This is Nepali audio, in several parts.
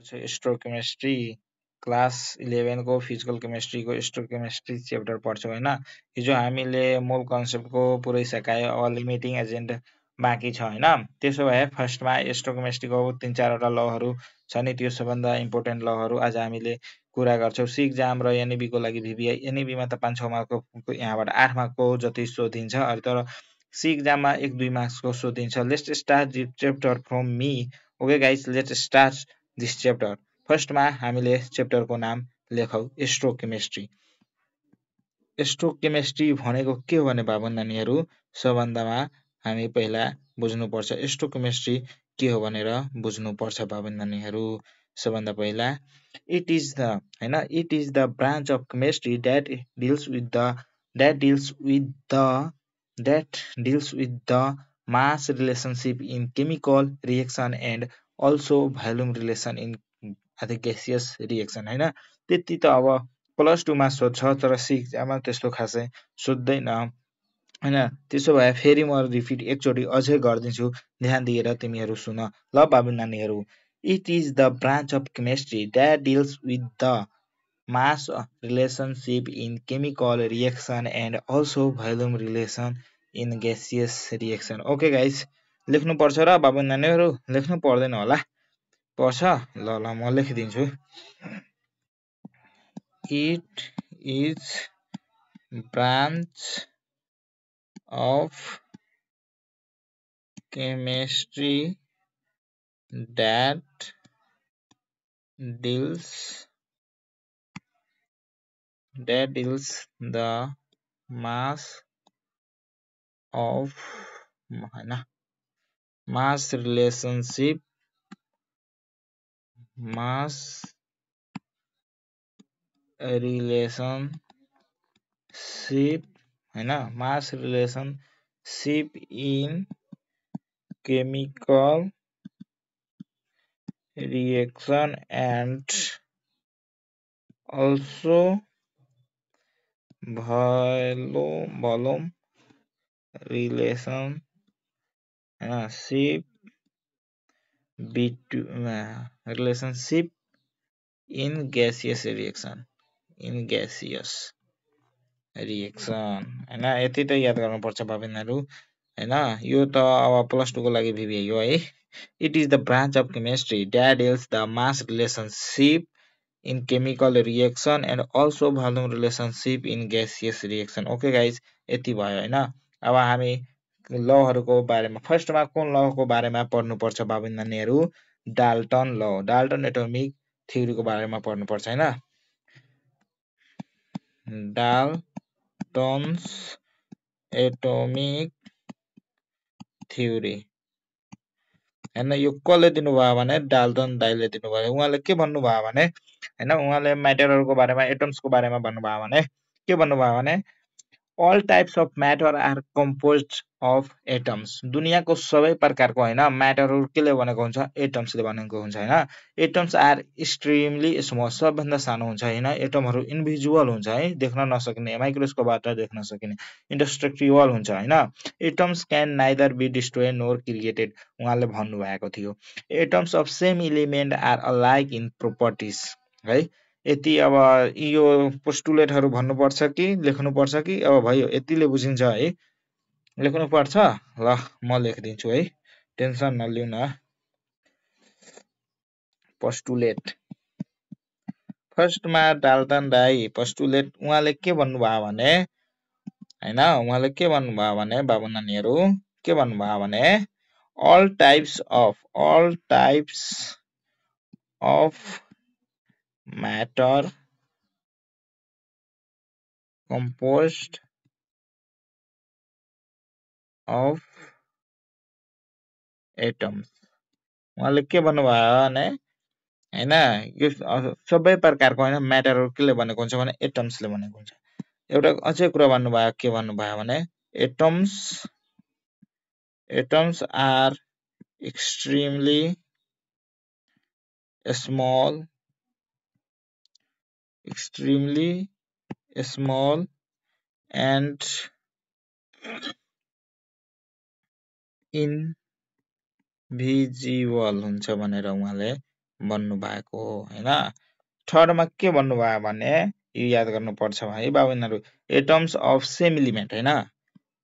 स्टोकियोमेट्री क्लास 11 को फिजिकल केमिस्ट्री को स्टोकियोमेट्री च्याप्टर पढ्छौँ हैन। हिजो हामीले मूल कन्सेप्टको पुरै सकायो, अब लिमिटिङ एजेन्ट बाँकी छ हैन। त्यसो भए फर्स्टमा स्टोकियोमेट्रीको 3-4 वटा लहरु छ नि, त्यो सबभन्दा इम्पोर्टेन्ट लहरु आज हामीले कुरा गर्छौँ। सी एक्जाम र एनईबी को लागि भिबिआई एनईबी मा त 5-6 मार्कको यहाँबाट 8 मार्कको जति सोधिन्छ, तर सी एक्जाममा 1-2 मार्क्सको सोधिन्छ। Let's start this chapter from me. Okay guys, let's start this chapter. फर्स्टमा हामीले च्याप्टरको नाम लेखौ स्टोकियोमेट्री। स्टोकियोमेट्री भनेको के हो भने बाबु नानीहरु, सबभन्दामा हामी पहिला बुझ्नुपर्छ स्टोकियोमेट्री के हो भनेर बुझ्नुपर्छ बाबु नानीहरु। सबभन्दा पहिला it is the branch of chemistry that deals with the mass relationship in chemical reaction and also volume relation in gaseous reaction हैन। त्यति त अब प्लस 2 मा सोध्छ, तर सी एक्जाममा त्यस्तो खासै सोध्दैन हैन। त्यसो भए फेरि म रिपिट एकचोटी अझै गर्दिन्छु, ध्यान दिएर तिमीहरु सुन ल बाबु नानीहरु। It is the branch of chemistry that deals with the mass relationship in chemical reaction and also volume relation in gaseous reaction। Okay guys, लेख्नु पर्छ र बाबु नानीहरु, लेख्नु पर्दैन होला? पर्छ ल म लेखिदिन्छु। It is branch of chemistry that deals the mass of mass relationship in chemical reaction and also volume relationship in gaseous reaction हैन। यति त याद गर्नुपर्छ बाबुनाहरु हैन। यो त अब प्लस 2 को लागि भिबिआई हो है। It is the branch of chemistry that deals the mass relationship in chemical reaction and also volume relationship in gaseous reaction। Okay guys, यति भयो हैन। अब हामी लहरुको बारेमा फर्स्टमा कुन लको बारेमा पढ्नुपर्छ बाबु नानीहरु? डाल्टन ल, डाल्टन एटोमिक थ्योरीको बारेमा पढ्नुपर्छ हैन। डाल्टन्स एटोमिक थ्योरी हैन। यो कसले दिनुभयो भने डाल्टन दाइले दिनुभयो। उहाँले के भन्नुभयो भने हैन, उहाँले म्याटरहरुको बारेमा एटम्सको बारेमा भन्नुभयो भने के भन्नुभयो भने all types of matter are composed of atoms। दुनियाको सबै प्रकारको हैन म्याटरहरु केले बनेको हुन्छ? एटम्सले बनेको हुन्छ हैन। एटम्स आर एक्सट्रिमली स्मल, सबभन्दा सानो हुन्छ हैन। एटमहरु इन्भिजिबल हुन्छ है, देख्न नसकिने, माइक्रोस्कोपबाट देख्न सकिने, इन्डेस्ट्रक्टिबल हुन्छ हैन। Atoms can neither be destroyed nor created, उहाँले भन्नु भएको थियो। Atoms of same element are alike in properties है। यति अब यो पोस्टुलेटहरु भन्नुपर्छ कि लेख्नुपर्छ कि? अब भयो, यतिले बुझिन्छ है। लेख्नु पर्छ ल, म लेखिदिन्छु है, टेन्सन नलिउ न। पोस्टुलेट फर्स्टमा डाल्टन दाइ पोस्टुलेट उहाँले के भन्नुभयो भने हैन, उहाँले के भन्नुभयो भने बाबु नानीहरु के भन्नुभयो भने all types of matter composed of atoms। उहाँले के भन्नुभयो भने हैन, यो सबै प्रकारको हैन म्याटरहरु केले बनेको हुन्छ भने एटम्सले बनेको हुन्छ। एउटा अझै कुरा भन्नुभयो, के भन्नुभयो भने atoms are extremely small and invisible हुन्छ भनेर उहाँले भन्नुभएको हो हैन। थर्डमा के भन्नुभयो भने यो याद गर्नुपर्छ है बाबुनीहरु, एटम्स अफ सेम एलिमेन्ट हैन,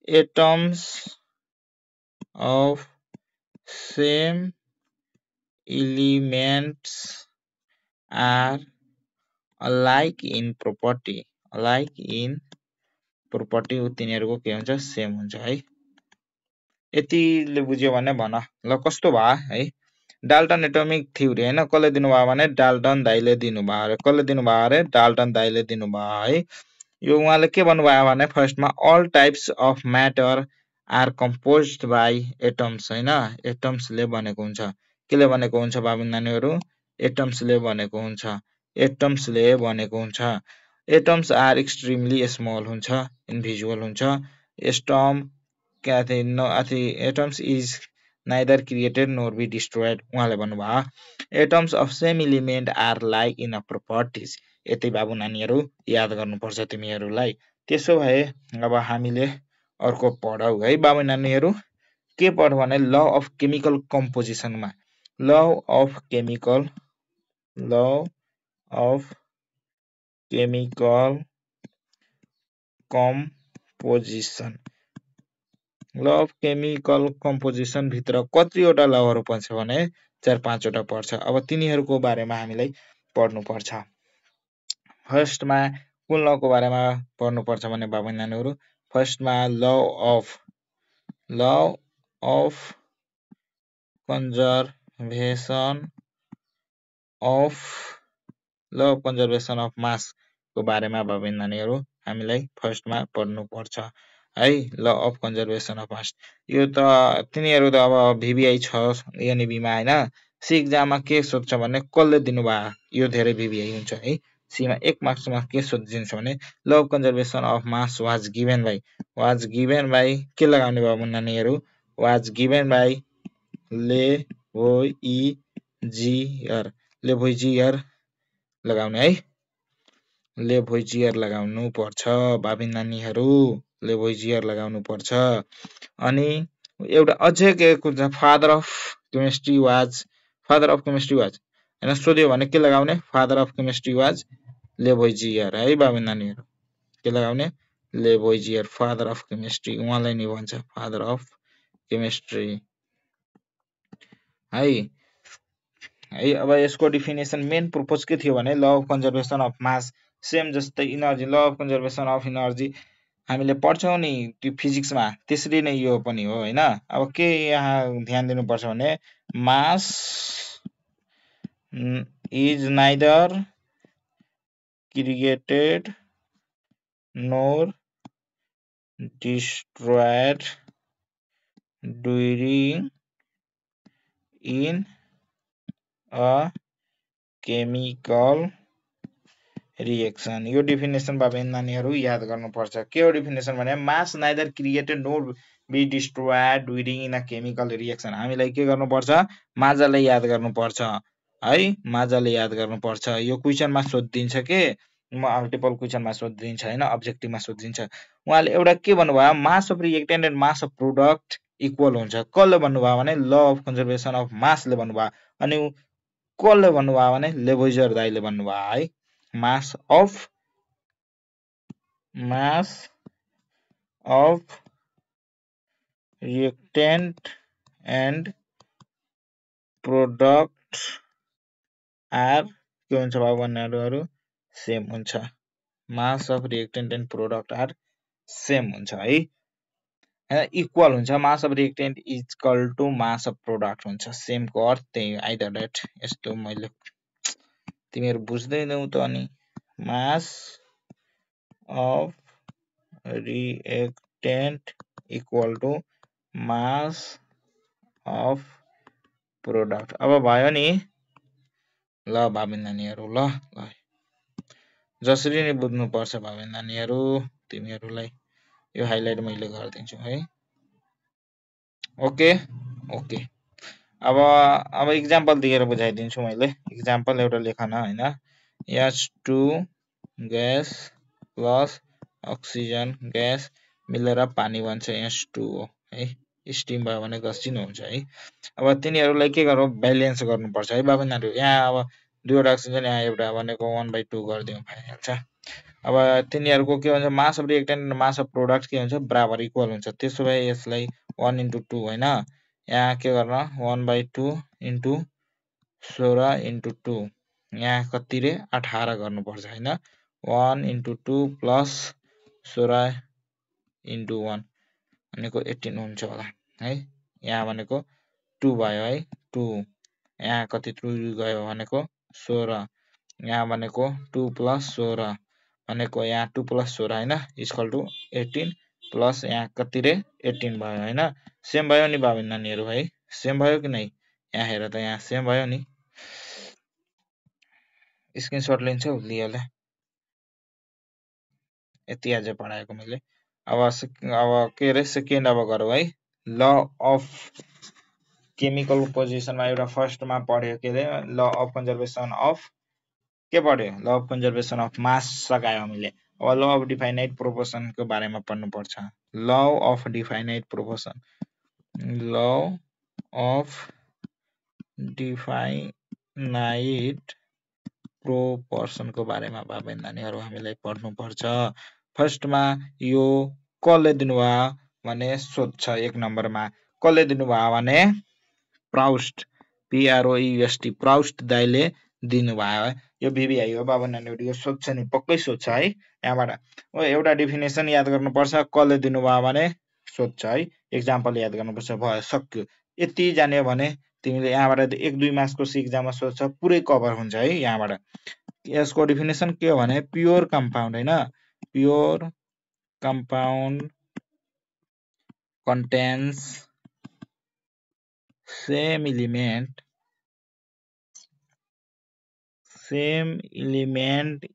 atoms of same elements are alike in property, alike in property तिनीहरुको के हुन्छ सेम हुन्छ है। यतिले बुझ्यो भने भन ल कस्तो भयो है। डाल्टन एटोमिक थ्योरी हैन, कसले दिनुभयो भने डाल्टन दाइले दिनुभयो रे। कसले दिनुभयो रे डाल्टन दाइले दिनुभयो है। यो उहाँले के भन्नुभयो भने फर्स्टमा all types of matter are composed by atoms हैन, एटम्स ले बनेको हुन्छ। केले बनेको हुन्छ बाबु नानीहरु, एटम्स ले बनेको हुन्छ, एटम्स ले बनेको हुन्छ। एटम्स आर एक्सट्रिमली स्मल हुन्छ, इन्भिजिबल हुन्छ। Atoms is neither created nor be destroyed उहाँले भन्नुभयो। Atoms of same element are like in properties, यति बाबु नानीहरु याद गर्नुपर्छ तिमीहरुलाई। त्यसो भए अब हामीले अर्को पढौ है बाबु नानीहरु। के पढौ भने ल अफ केमिकल कम्पोजिसनमा, law of chemical composition, law of chemical composition भित्र कतिवटा लहरु पर्छ भने 4-5 वटा पर्छ। अब तिनीहरुको बारेमा हामीलाई पढ्नु पर्छ। फर्स्टमा कुन लको बारेमा पढ्नु पर्छ भने बाबु नानीहरु, फर्स्टमा ल अफ कन्जर्भेसन अफ मास को बारेमा बाबु नानीहरु हामीलाई फर्स्टमा पढ्नु पर्छ है। ल अफ कन्जर्भेसन अफ मास यो त तिनीहरु त अब VBI छ एनईबी मा हैन। सी एक्जाम मा के सोध्छ भने कसले दिनुभयो, यो धेरै VBI हुन्छ है। सी मा 1 मार्क्स मा के सोधिन्छ भने law of conservation of mass was given by के लगाउने बाबु नानीहरु, वाज गिभन बाइ लेभोइजियर लगाउने है, लेभोइजियर लगाउनु पर्छ बाबु नानीहरु, लेभोइजियर लगाउनु पर्छ। अनि एउटा अझै के हुन्छ फादर अफ केमिस्ट्री वाज हैन, सोध्यो भने के लगाउने, फादर अफ केमिस्ट्री वाज लेभोइजियर है बाबु नानीहरु। के लगाउने, लेभोइजियर, फादर अफ केमिस्ट्री उहाँलाई नि भन्छ फादर अफ केमिस्ट्री है। अब यसको डिफिनेसन मेन पर्पस के थियो भने law of conservation of mass same जस्तै energy, law of conservation of energy हामीले पढ्छौं नि त्यो फिजिक्समा, त्यसरी नै यो पनि हो हैन। अब के यहाँ ध्यान दिनुपर्छ भने mass is neither created nor destroyed during in a chemical reaction। यो डिफिनेसन बाबु नानीहरु याद गर्नुपर्छ। के हो डिफिनेसन भने mass neither created nor be destroyed during in a chemical reaction. हामीलाई के गर्नुपर्छ, माजाले याद गर्नुपर्छ है, माजाले याद गर्नुपर्छ। यो क्वेशनमा सोधिन्छ के, मल्टिपल क्वेशनमा सोधिन्छ हैन, अब्जेक्टिभमा सोधिन्छ। उहाँले एउटा के भन्नुभयो, मास of reactant and mass of product equal हुन्छ। कसले भन्नुभयो भने ल अफ कन्जर्भेसन अफ मासले भन्नुभयो। अनि कसले भन्नुभयो भने लेभोइजियर दाइले भन्नुभयो है। Mass of reactant and product are के हुन्छ बाबु भन्नेहरु सेम हुन्छ। Mass of reactant and product are same हुन्छ है, इक्वल हुन्छ। Mass of reactant is equal to mass of product हुन्छ। सेम को अर्थ त्यही आइदर दैट। यस्तो मैले तिमीहरु बुझ्दैनौ त अनि। Mass of reactant equal to mass of product. अब भयो नि ल बाबु नानीहरु, ल जसरी नै बुझ्नु पर्छ बाबु नानीहरु तिमीहरुलाई यो हाइलाइट मैले गर्दिन्छु है। Okay okay. अब एक्जाम्पल दिएर बुझाइदिन्छु मैले। एक्जाम्पल एउटा लेखन हैन, H2 gas plus oxygen gas मिलेर पानी बन्छ H2O है। स्टिम भयो भने घसिनु हुन्छ है। अब तिनीहरूलाई के गर्नु ब्यालेन्स गर्नुपर्छ है बाबु नानीहरू। यहाँ अब दुईवटा अक्सिजन यहाँ एउटा भनेको 1/2 गरिदिउँ भइहाल्छ। अब तिनीहरूको के हुन्छ मास अफ रिएक्टेन्ट र मास अफ प्रोडक्ट के हुन्छ बराबर इक्वल हुन्छ। त्यसो भए यसलाई 1/2 होइन, यहाँ के गर्न 1/2 इन्टु 16 इन्टु 2 यहाँ कति रे 18 गर्नुपर्छ होइन। 1 इन्टु 2 प्लस 16 इन्टु 1 भनेको 18 हुन्छ होला है। यहाँ भनेको 2 भयो है 2, यहाँ कति 3 गयो भनेको 16, यहाँ भनेको 2 प्लस 16 भनेको यहाँ 2 प्लस 16 होइन इक्वल टु 18 प्लस यहाँ कति रे 18 भयो होइन। सेम भयो नि बाबु नानीहरू है, सेम भयो कि नै? यहाँ हेर त यहाँ सेम भयो नि। स्क्रिनसट लिन्छौ लिएला। यति आज पढाएको मैले। अब के रे सेकेन्ड अब गरौँ है। ल अफ केमिकल पोजिसनमा एउटा फर्स्टमा पढ्यो के रे ल अफ कन्जर्भेसन अफ के पढ्यो law of conservation of mass सकायो हामीले। अब ल अफ डिफाइनाइट प्रोपोर्सनको बारेमा पढ्नुपर्छ। Law of definite proportion, law of definite प्रोपोर्सनको बारेमा बाबु नानीहरू हामीलाई पढ्नुपर्छ। फर्स्टमा यो कसले दिनुभयो भने सोध्छ। एक नम्बरमा कसले दिनुभयो भने प्राउस्ट, PROUST प्राउस्ट दाइले दिनुभयो। यो VBI हो बाबु नानीहरू, यो सोध्छ नि पक्कै सोध्छ है। यहाँबाट एउटा डेफिनेसन याद गर्नुपर्छ, कसले दिनुभयो भने सोध्छ है। एक्जाम्पल याद गर्नुपर्छ, भयो सक्यो। यति जान्यो भने तिमीले यहाँबाट 1-2 मार्क्सको एक्जाममा सोध्छ, पुरै कभर हुन्छ है। यहाँबाट यसको डेफिनेसन के हो भने प्योर कम्पाउन्ड होइन, pure compound contains same element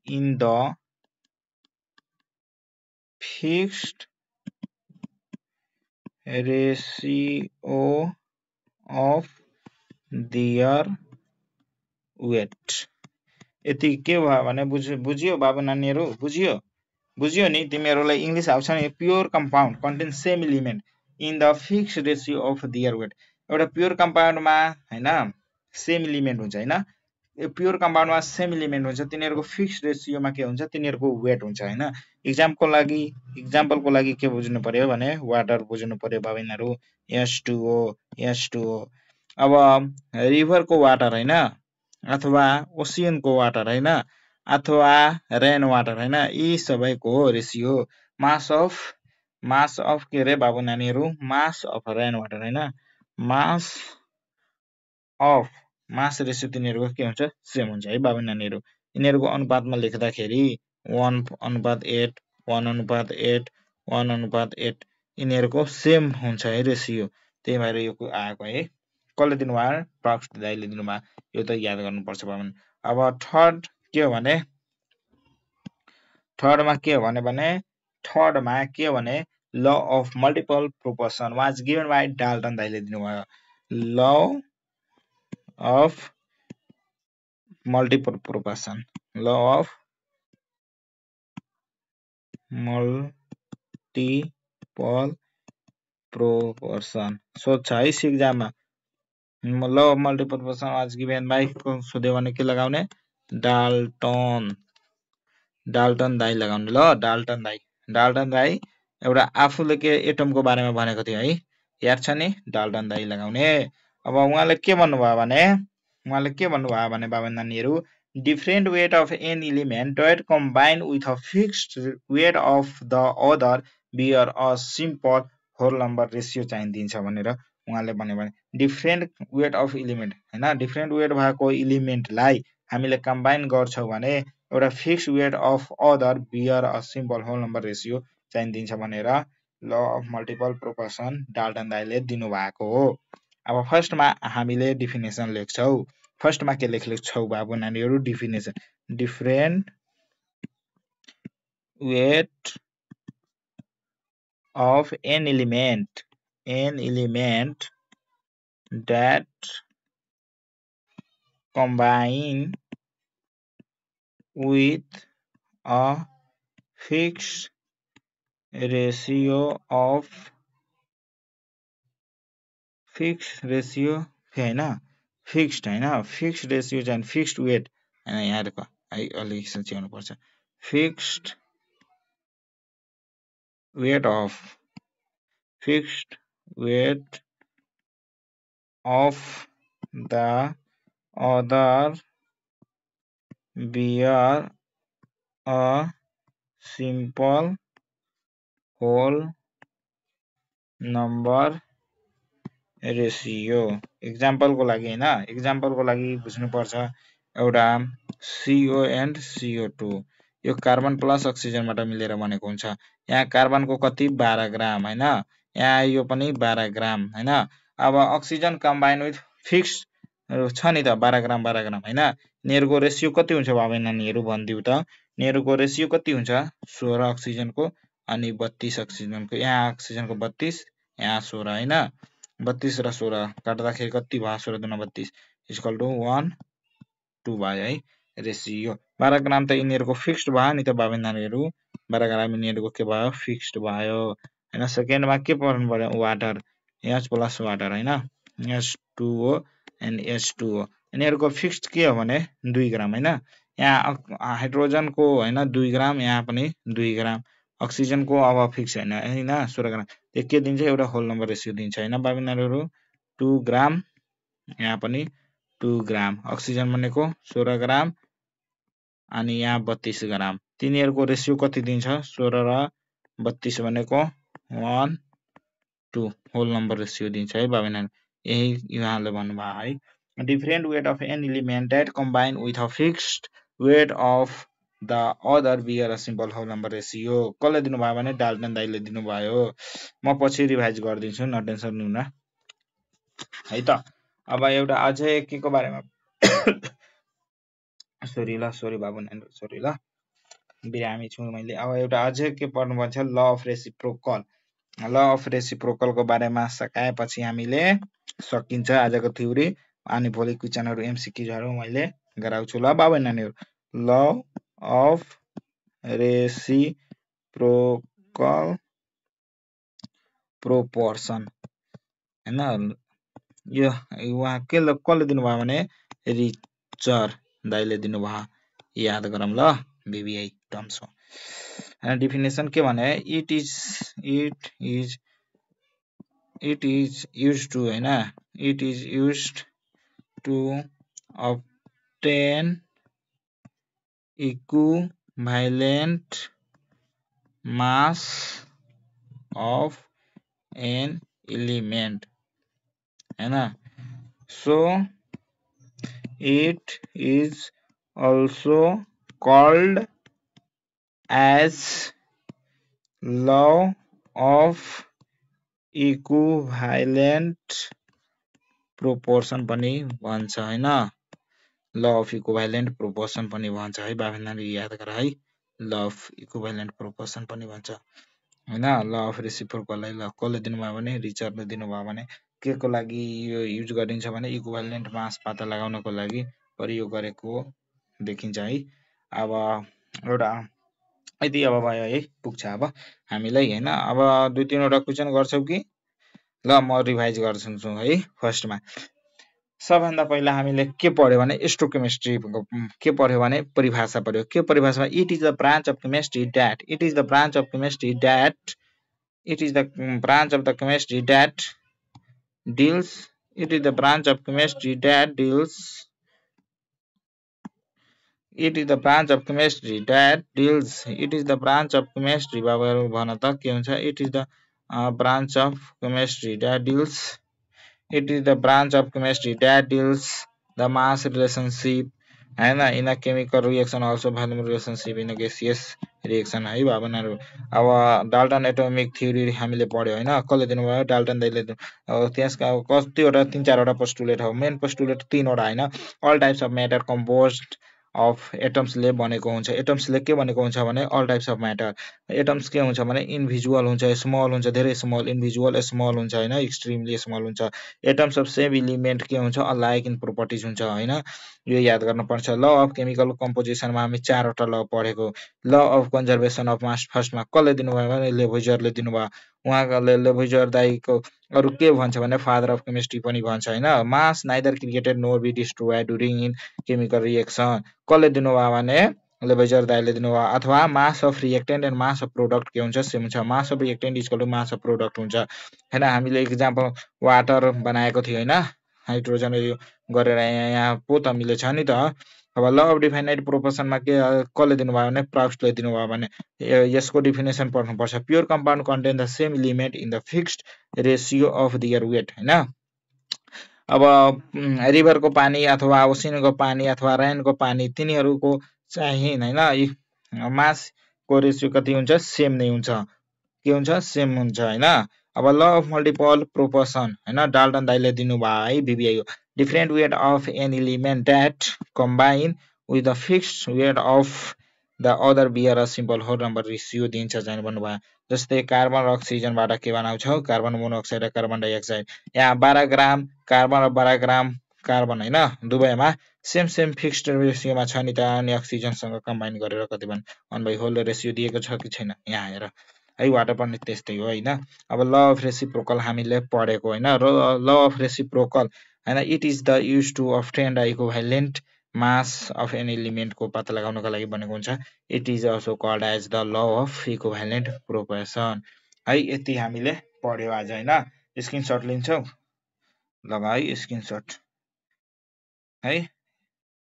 in the fixed ratio of their weight। यति के भयो भने बुझियो बाबु नानीहरू, बुझियो नि तिमीहरूलाई इङ्ग्लिस आउँछ नि। Pure compound contain same element in the fix ratio of their weight. एउटा प्योर कम्पाउन्डमा होइन सेम इलिमेन्ट हुन्छ होइन, यो प्योर कम्पाउन्डमा सेम इलिमेन्ट हुन्छ, तिनीहरूको फिक्स रेसियोमा के हुन्छ तिनीहरूको वेट हुन्छ होइन। इक्जाम्पलको लागि के बुझ्नु पर्यो भने वाटर बुझ्नु पर्यो बाबु नानीहरू, H2O। अब रिभरको वाटर होइन अथवा ओसियनको वाटर होइन अथवा रेन वाटर होइन, यी सबैको रेसियो मास अफ के रे बाबु नानीहरू मास अफ रेन वाटर होइन, मास रेसियो तिनीहरूको के हुन्छ सेम हुन्छ है बाबु नानीहरू। यिनीहरूको अनुपातमा लेख्दाखेरि 1:8 1:8 1:8 यिनीहरूको सेम हुन्छ है रेसियो। त्यही भएर यो आएको है। कसले दिनुभयो प्राउस्ट दाइले दिनुभयो, यो त याद गर्नुपर्छ बाबु। अब थर्ड के हो भने थर्डमा के हो भने law of multiple proportion was given by Dalton दाइले दिनुभयो। Law of multiple proportion, law of multiple proportion सोध्छ है एक्जाममा। Law of multiple proportion was given by सोध्यो भने के लगाउने डाल्टन दाइ लगाउने। ल डाल्टन दाइ एउटा आफूले के एटमको बारेमा भनेको थियो है, याद छ नि, डाल्टन दाइ लगाउने। अब उहाँले के भन्नुभयो भने बाबु नानीहरू different weight of an element that combine with a fixed weight of the other bear a simple whole number ratio चाहिँ दिन्छ भनेर उहाँले भन्यो। भने डिफरेन्ट वेट अफ इलिमेन्ट होइन, डिफरेन्ट वेट भएको इलिमेन्टलाई हामीले कम्बाइन गर्छौँ भने एउटा fix weight of other bear a simple whole number ratio चाहिँ दिन्छ भनेर ल अफ मल्टिपल प्रोपोर्सन डाल्टन दाइले दिनुभएको हो। अब फर्स्टमा हामीले डिफिनेसन लेख्छौ। फर्स्टमा के लेख्छौ बाबु नानीहरू definition, different weight of an element that combine with a fixed ratio of fixed ratio हैन फिक्स्ड हैन फिक्स्ड रेशियो चाहिँ फिक्स्ड वेट हैन यहाँ हेर्को है अलि सच्याउनु पर्छ fixed weight of the other bear a simple whole number ratio example को लागि हैन एक्जाम्पल को लागि बुझ्नु पर्छ एउटा CO एन्ड CO2 यो कार्बन प्लस अक्सिजनबाट मिलेर बनेको हुन्छ यहाँ कार्बनको कति 12 ग्राम हैन यहाँ यो पनि 12 ग्राम हैन अब अक्सिजन कम्बाइन विथ फिक्स्ड छ नि त 12 ग्राम हैन यिनीहरुको रेशियो कति हुन्छ बाबा नानीहरु भन्दिउ त यिनीहरुको रेशियो कति हुन्छ 16 अक्सिजनको अनि 32 अक्सिजनको यहाँ अक्सिजनको 32 यहाँ 16 हैन 32 र 16 काट्दाखेरि कति भयो 16 दुना 32 इक्वल टु 1 2 भयो है रेशियो 12 ग्राम त यिनीहरुको फिक्स्ड भयो नि त बाबा नानीहरु 12 ग्राम यिनीहरुको के भयो फिक्स्ड भयो हैन सेकेन्डमा के पर्नु पर्यो वाटर H प्लस वाटर हैन H2O एन्ड H2O यिनीहरुको फिक्स्ड के हो भने 2 ग्राम हैन यहाँ हाइड्रोजनको हैन 2 ग्राम यहाँ पनि 2 ग्राम अक्सिजनको अब फिक्स हैन 16 ग्राम त्यो के दिन्छ एउटा होल नम्बर रेशियो दिन्छ हैन बाबिनाहरु 2 ग्राम यहाँ पनि 2 ग्राम अक्सिजन भनेको 16 ग्राम अनि यहाँ 32 ग्राम तिनीहरुको रेशियो कति दिन्छ 16 र 32 भनेको 1 2 होल नम्बर रेशियो दिन्छ है बाबिनाहरु यही यहाँले भन्नु भयो है different weight of an element that combine with a fixed weight of the other bear a simple whole number ratio कसले दिनु भयो भने डाल्टन दाइले दिनु भयो म पछि रिभाइज गर्दिन्छु न टेन्सन लिनु न है त अब एउटा अझै के को बारेमा सरी बाबु नानी सरी ल बिरामी छु मैले अब एउटा अझै के पढ्नु पर्छ ल अफ रेसिप्रोकल को बारेमा सकाएपछि हामीले सकिन्छ आजको थ्योरी अनि भोलि क्वेशनहरु एमसीक्यूहरु मैले गराउँछु ल बाबु नानीहरु ल of reciprocal proportion हैन यो उहाँ कसले दिनु भयो भने रिचर दाइले दिनु भयो याद गरौँ ल बीबीआई टर्म्स हो हैन डेफिनेसन के भने it is used to obtain equivalent mass of an element हैन so it is also called as law of equivalent proportion पनि भन्छ हैन ल अफ इक्विभ्यालेन्ट प्रोपोर्सन पनि भन्छ है बाबुनानी याद गर है ल अफ इक्विभ्यालेन्ट प्रोपोर्सन पनि भन्छ हैन ल अफ रेसिप्रोकललाई ल कसले दिनुभयो भने रिचर्डले दिनुभयो भने के को लागि यो युज गरिन्छ भने इक्विभ्यालेन्ट मास पत्ता लगाउनको लागि प्रयोग गरेको देखिन्छ है अब एउटा यति अब भयो है पुग्छ अब हामीलाई हैन अब दुई तीनवटा क्वेशन गर्छौ कि ल म रिभाइज गर्छु है फर्स्टमा सबभन्दा पहिला हामीले के पढ्यो भने स्टोकियोमेट्री के पढ्यो भने परिभाषा पढ्यो के परिभाषामा it is the branch of chemistry that it is the branch of chemistry that it is the branch of the chemistry that deals it is the branch of chemistry that deals it is the branch of chemistry that deals it is the branch of chemistry बाबुहरु भन त के हुन्छ it is the branch of chemistry that deals it is the branch of chemistry that deals the mass relationship हैन in a chemical reaction also volume relationship in a gaseous reaction है बाबुहरु अब डाल्टन एटोमिक थ्योरी हामीले पढ्यो हैन कसले दिनुभयो डाल्टन दाइले त्यसका कतिवटा 3-4 वटा पोस्टुलेट हो मेन पोस्टुलेट 3 वटा हैन all types of matter composed of atoms ले बनेको हुन्छ एटम्स ले के बनेको हुन्छ भने all types of matter atoms के हुन्छ भने इन्डिभिजुअल हुन्छ स्मल हुन्छ धेरै स्मल इन्डिभिजुअल स्मल हुन्छ हैन एक्सट्रीमली स्मल हुन्छ एटम्स अफ सेम एलिमेन्ट के हुन्छ अलाइक इन प्रोपर्टिज हुन्छ हैन यो याद गर्नुपर्छ। ल अफ केमिकल कम्पोजिसनमा हामी 4 वटा ल पढेको। ल अफ कन्जर्भेसन अफ मास फर्स्टमा कसले दिनुभयो भने लेभोइजरले दिनुभयो। उहाँले लेभोइजर दाइको अरु के भन्छ भने फादर अफ केमिस्ट्री पनि भन्छ हैन। Mass neither created nor be destroyed during in chemical reaction कसले दिनुभयो भने लेभोइजर दाइले दिनुभयो। अथवा mass of reactant and mass of product के हुन्छ सेम हुन्छ। Mass of reactant is equal to mass of product हुन्छ हैन। हामीले एक्जाम्पल वाटर बनाएको थियो हैन, हाइड्रोजन यो गरेर यहाँ पो त हामीले छ नि त। अब ल अफ डिफाइनाइट प्रोपोर्सनमा के कसले दिनुभयो भने प्राउस्टले दिनुभयो भने यसको डेफिनेसन पढ्नुपर्छ। Pure compound contain the same element in the fixed ratio of their weight हैन। अब रिभरको पानी अथवा ओसिनको पानी अथवा रेनको पानी तिनीहरूको चाहिँ हैन मासको रेशियो कति हुन्छ सेम नै हुन्छ। के हुन्छ सेम हुन्छ हैन। अब ल अफ मल्टिपल प्रोपोर्सन हैन डाल्टन दाइले दिनुभयो है बीबीआई हो। Different weight of an element that combine with the fixed weight of the other bear a simple whole number ratio दिन्छ चाहिँ भन्नुभयो। जस्तै कार्बन र अक्सिजनबाट के बनाउँछौ कार्बन मोनोअक्साइड र कार्बन डाइअक्साइड। यहाँ 12 ग्राम कार्बन र 12 ग्राम कार्बन हैन दुवैमा सेम फिक्स्ड रेशियोमा छ नि त। अनि अक्सिजनसँग कम्बाइन गरेर कति बन 1/होल रेशियो दिएको छ कि छैन यहाँ हेर है। वाटर पनि त्यस्तै हो हैन। अब ल अफ रेसिप्रोकल हामीले पढेको हैन। ल अफ रेसिप्रोकल हैन it is the use to obtain the equivalent mass of an element को पत्ता लगाउनको लागि बनेको हुन्छ। It is also called as the law of equivalent proportion है। यति हामीले पढ्यो आज हैन। स्क्रिनशट लिन्छौ लगा है स्क्रिनशट है।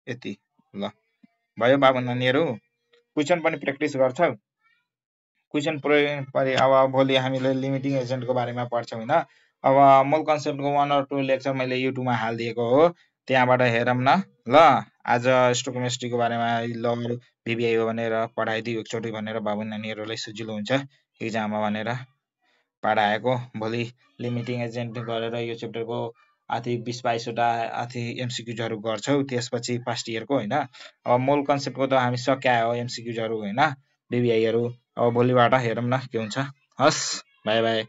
यति ल भयो बाबु नानीहरु। क्वेशन पनि प्र्याक्टिस गर्छौ। क्वेशन परे अब भोलि हामीले लिमिटिङ एजेन्टको बारेमा पढ्छौं हैन। अब मूल कन्सेप्टको 1 or 2 लेक्चर मैले युट्युबमा हालिदिएको हो, त्यहाँबाट हेरौँ न ल। आज स्टोकियोमेट्रीको बारेमा ल बीबीआई हो भनेर पढाइदियो एकचोटी भनेर बाबु नानीहरुलाई सजिलो हुन्छ एक्जाममा भनेर पढाएको। भोलि लिमिटिङ एजेन्ट गरेर यो च्याप्टरको आथि 20-22 वटा आथि एमसीक्यूजहरु गर्छौ त्यसपछि फर्स्ट इयरको हैन। अब मूल कन्सेप्टको त हामी सक्या हो एमसीक्यूजहरु हैन बीबीआईहरु। अब भोलिबाट हेरौँ न के हुन्छ। हस् बाइ बाइ।